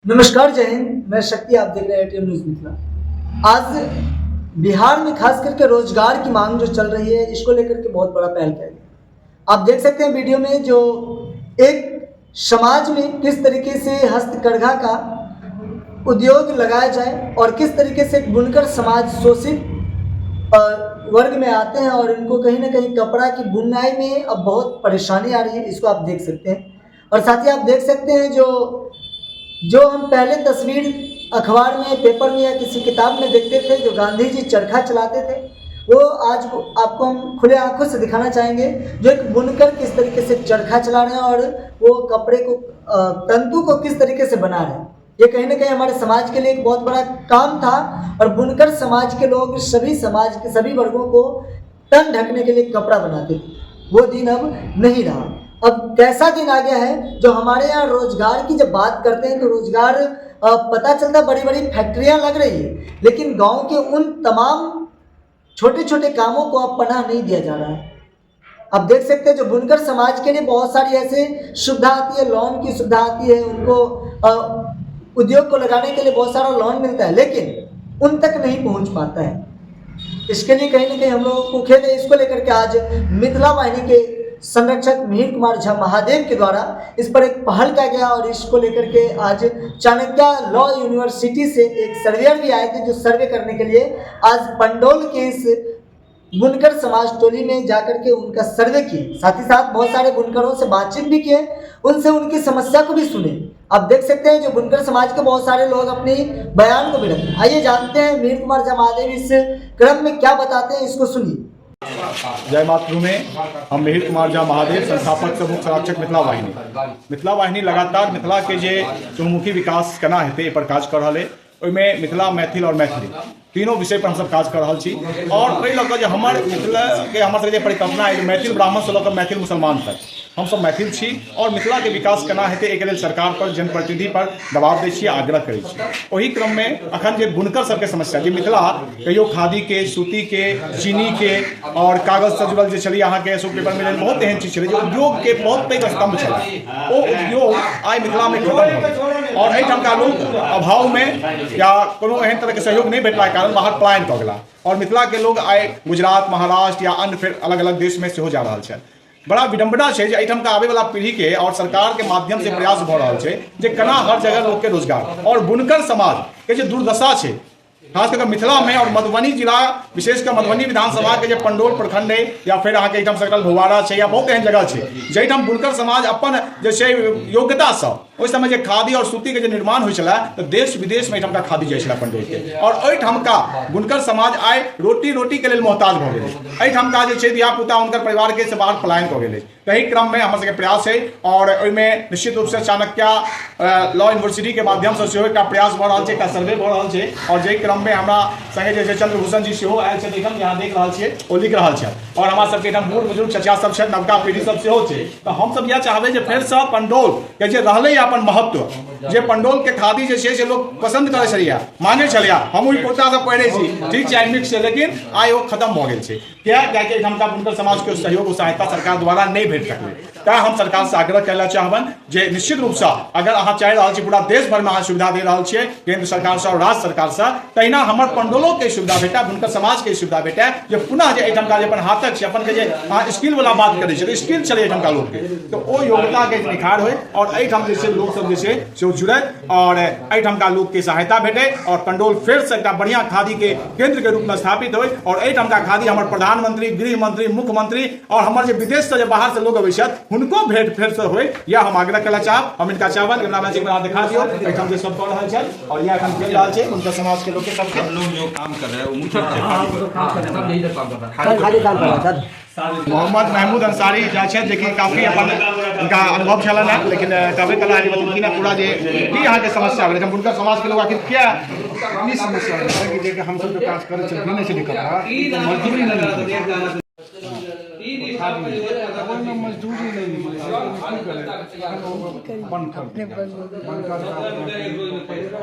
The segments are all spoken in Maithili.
नमस्कार, जय हिंद। मैं शक्ति, आप देख रहे हैं एटीएम न्यूज मिथिला। आज बिहार में खास करके रोजगार की मांग जो चल रही है, इसको लेकर के बहुत बड़ा पहल किया गया। आप देख सकते हैं वीडियो में जो एक समाज में किस तरीके से हस्तकरघा का उद्योग लगाया जाए और किस तरीके से बुनकर समाज शोषित वर्ग में आते हैं और इनको कहीं ना कहीं कपड़ा की बुनाई में अब बहुत परेशानी आ रही है, इसको आप देख सकते हैं। और साथ ही आप देख सकते हैं जो जो हम पहले तस्वीर अखबार में, पेपर में या किसी किताब में देखते थे, जो गांधी जी चरखा चलाते थे, वो आज आपको हम खुले आंखों से दिखाना चाहेंगे, जो एक बुनकर किस तरीके से चरखा चला रहे हैं और वो कपड़े को तंतु को किस तरीके से बना रहे हैं। ये कहीं ना कहीं हमारे समाज के लिए एक बहुत बड़ा काम था और बुनकर समाज के लोग सभी समाज के सभी वर्गों को तन ढकने के लिए कपड़ा बनाते थे। वो दिन अब नहीं रहा। अब कैसा दिन आ गया है जो हमारे यहाँ रोजगार की जब बात करते हैं तो रोजगार पता चलता है बड़ी बड़ी फैक्ट्रियाँ लग रही है, लेकिन गांव के उन तमाम छोटे छोटे कामों को अब पनाह नहीं दिया जा रहा है। आप देख सकते हैं जो बुनकर समाज के लिए बहुत सारी ऐसे सुविधा आती है, लोन की सुविधा आती है, उनको उद्योग को लगाने के लिए बहुत सारा लोन मिलता है, लेकिन उन तक नहीं पहुंच पाता है। इसके लिए कहीं ना कहीं हम लोगों को खेद है। इसको लेकर के आज मिथिला वाहिनी के संरक्षक मिहिर कुमार झा महादेव के द्वारा इस पर एक पहल किया गया और इसको लेकर के आज चाणक्य लॉ यूनिवर्सिटी से एक सर्वेयर भी आए थे, जो सर्वे करने के लिए आज पंडौल के इस बुनकर समाज टोली में जाकर के उनका सर्वे किए। साथ ही साथ बहुत सारे बुनकरों से बातचीत भी किए, उनसे उनकी समस्या को भी सुने। आप देख सकते हैं जो बुनकर समाज के बहुत सारे लोग अपनी बयान को भी रखें। आइए जानते हैं मिहिर कुमार झा महादेव इस क्रम में क्या बताते हैं, इसको सुनिए। जय मातृभूमि। हम मिहिर कुमार झा महादेव, संस्थापक सह मुख्य संरक्षक मिथिला वाहिनी। मिथिला वाहिनी लगातार मिथिला के जे चहुमुखी विकास केना हेतै, एहि पर काज कऽ रहल अइ। ओहिमे मिथिला, मैथिल और मैथिली तीनों विषय पर हमसब काज कऽ रहल छी। और एहि लऽ कऽ जे हमर मिथिलाके हमर सबके जे परिकल्पना अइ, मैथिल ब्राह्मणसँ लऽ कऽ मैथिल मुसलमान तक हमसब मैथिल छी और मिथिलाके विकास केना हेतै, एहिके लेल सरकार पर, जनप्रतिनिधि पर दबाव दै छी, आग्रह करै छी। ओहि क्रममे अखन जे बुनकर सबके समस्या, जे मिथिला कहियो खादीके, सूतीके, चीनीके और कागजसँ जुड़ल जे छलै अहाँके अशोक पेपर मिल, बहुत एहन चीज छलै जे उद्योगके बहुत पैघ स्तंभ छलै, ओ उद्योग आइ मिथिलामे खत्म भऽ गेल और एहिठामका लोक अभावमे या कोनो एहन तरहके सहयोग नहि भेटलाके कारण बाहर पलायन कऽ गेला और मिथिलाके लोग आइ गुजरात, महाराष्ट्र या अन्य फेर अलग अलग देशमे सेहो जा रहल छथि। बड़ा विडम्बना छै जे एहिठामका आबैवला पीढ़ीके और सरकारके माध्यमसँ प्रयास भऽ रहल छै जे केना हर जगह लोकके रोजगार और बुनकर समाजके जे दुर्दशा छै, खास कऽ मिथिलामे और मधुबनी जिला, विशेष कऽ मधुबनी विधानसभा के जे पंडौल प्रखंड है या फिर अहाँके एहिठाम सकल भुवारा छै या बहुत एहन जगह छै जाहिठाम बुनकर समाज अपन जे छै योग्यतासँ ओहि समय जे खादी और सूतीके जे निर्माण होइ छलै तऽ देश विदेशमे एहिठामका खादी जाइ छलै पंडौलके और एहिठामका बुनकर समाज आइ रोटी रोटीके लेल मोहताज भऽ गेलै। एहिठामका जे छै धियापुता हुनकर परिवारके से बाहर पलायन कऽ गेलै। ताहि क्रममे हमर सबके प्रयास है और ओहिमे निश्चित रूपसँ चाणक्य लॉ यूनिवर्सिटीके माध्यमसँ सेहो एकटा प्रयास भऽ रहल छै, एकटा सर्वे भऽ रहल छै और जाहि क्रममे हमरा संगे जे छै चंद्रभूषण जी सेहो आयल छथि। एखन यहाँ देख रहल छियै, ओ लिख रहल छथि और हमरा सबके एहिठाम बूढ़ बुजुर्ग चचा सब छथि, नवका पीढ़ी सब सेहो छै। तऽ हमसब इएह चाहबै जे फेरसँ पंडौलके जे रहलै अपन महत्व, जे पंडौलके खादी जे छै से लोक पसन्द करै छलैया, मानै छलैया, हम ओहि कुर्ता सब पहिरै छी, ठीक छै, मिक्स छै, लेकिन आइ ओ खत्म भऽ गेल छै। किया? कियाकि एहिठामका बुनकर समाजके सहयोग ओ सहायता सरकार द्वारा नहि भेट सकलै। तैं हम सरकारसँ आग्रह करै लए चाहबनि जे निश्चित रूपसँ अगर अहाँ चाहि रहल छी, पूरा देश भरिमे अहाँ सुविधा दे रहल छियै केंद्र सरकारसँ और राज्य सरकारसँ, तहिना हमर पंडौलोके सुविधा भेटै, बुनकर समाजके सुविधा भेटै, जे पुनः जे एहिठामका जे अपन हाथक छै, अपन के जे अहाँ स्किलवला बात करै छियै, स्किल छलै एहिठामका लोकके, तऽ ओ योग्यताके निखार होइ और एहिठाम जे छै लोकसब जे छै से ओ जुड़ै और एहिठामका लोकके सहायता भेटै और पंडौल फेरसँ एकटा बढ़िआँ खादीके केंद्रके रूपमे स्थापित होइ और एहिठामका खादी हमर प्रधानमंत्री, गृह मंत्री, मुख्यमंत्री और हमर जे विदेशसँ जे बाहरसँ लोक अबै छथि, हुनको भेंट फेरसँ होइ, यह हम आग्रह करय चाहब। हम हिनका चाहबनि, कैमरामैन जी, देखा दियौ एहिठाम जे सब कऽ रहल छथि और इएह एखन चलि रहल छै हुनकर समाजके लोकके सबके। सब लोग जो काम कर रहे हैं वो मुख्य रूप से खादी। खाली काम कर रहा था। मोहम्मद महमूद अंसारी जा छथि, जेकि काफी अपन हुनका अनुभव छलनि हेँ, लेकिन कहबे कला बतेलखिन हेँ पूरा जे की अहाँके समस्या भेलै, हुनकर समाजके लोक आखिर किया ई समस्या भेलै कि जे हमसब जो काज करै छलियै, बिनै छलियै कपड़ा, तऽ मजदूरी नहि मिलै छै। ओहिमे मजदूरी नहि मिलै छै, की करै, बंद कर बंद कर।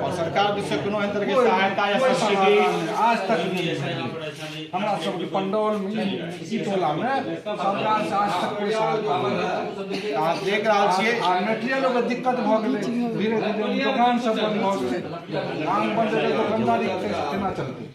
और सरकार दिससँ कोनो एहन तरहके सहायता या सब्सिडी आज तक नहि भेलै। हमरा सबके पंडौलमे ई टोलामे सरकार से आज तक कोई सहायता नहि। अहाँ देख रहल छियै। आ मेटेरियलोके दिक्कत भऽ गेलै, धीरे धीरे दोकान सब बंद भऽ गेलै। दोकान बंद भेलै, दोकानदारी केना चलतै?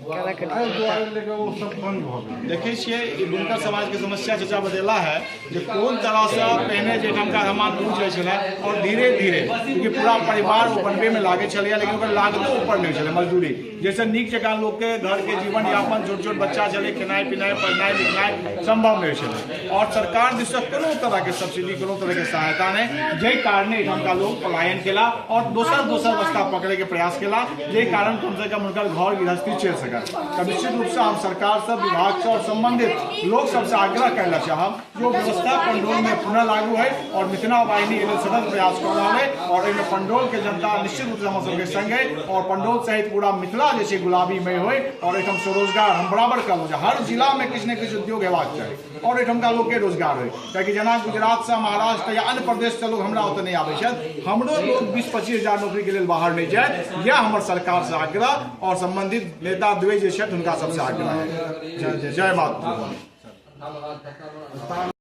एहि दुआरे लेके ओ सब बंद भऽ गेलै। देखै छियै, ई बुनकर समाजके समस्या चचा बतेला है जे कोन तरहसँ पहिने जे एहिठामका सामान पहुँच जाइ छलै और धीरे धीरे, क्योंकि पूरा परिवार ओ बनबैमे लागै छलैए, लेकिन ओकर लागतो ऊपर नहि छलै मजदूरी, जाहिसँ नीक जकाँ लोकके घरके जीवन यापन, छोट छोट बच्चा छलै, खेनाइ पिनाइ, पढ़नाइ लिखनाइ सम्भव नहि छलै और सरकार दिससँ कोनो तरहके सब्सिडी, कोनो तरहके सहायता नहि, जाहि कारणे एहिठामका लोक पलायन केला और दोसर दोसर रस्ता पकड़ैके प्रयास केला, जाहि कारण कमसँ कम हुनकर घर गृहस्थी चलि सकल। तऽ निश्चित रूपसँ हम सरकारसँ, विभागसँ और सम्बन्धित लोक सबसँ आग्रह करै लए चाहब जे ओ व्यवस्था पंडौलमे पुनः लागू है और मिथिला वाहिनी एहि लेल सतत प्रयास कऽ रहल है और एहिमे पंडौलके जनता निश्चित रूपसँ हमर सबके संग है और पंडौल सहित पूरा मिथिला जे छै गुलाबीमय होइ और एहिठाम स्वरोजगार हम बराबर कहलहुँ जे हर जिलामे किछु ने किछु उद्योग हेबाक चाही और एहिठामका लोकके रोजगार होइ, कियाकि जेना गुजरातसँ, महाराष्ट्र या अन्य प्रदेशसँ लोक हमरा ओतऽ नहि आबै छथि, हमरो लोक 20-25 हजार नौकरीके लेल बाहर नहि जायत। इएह हमर सरकारसँ आग्रह और सम्बन्धित नेता द्वय जे छथि, हुनका सबसँ आग्रह है। जय जय मातृभूमि।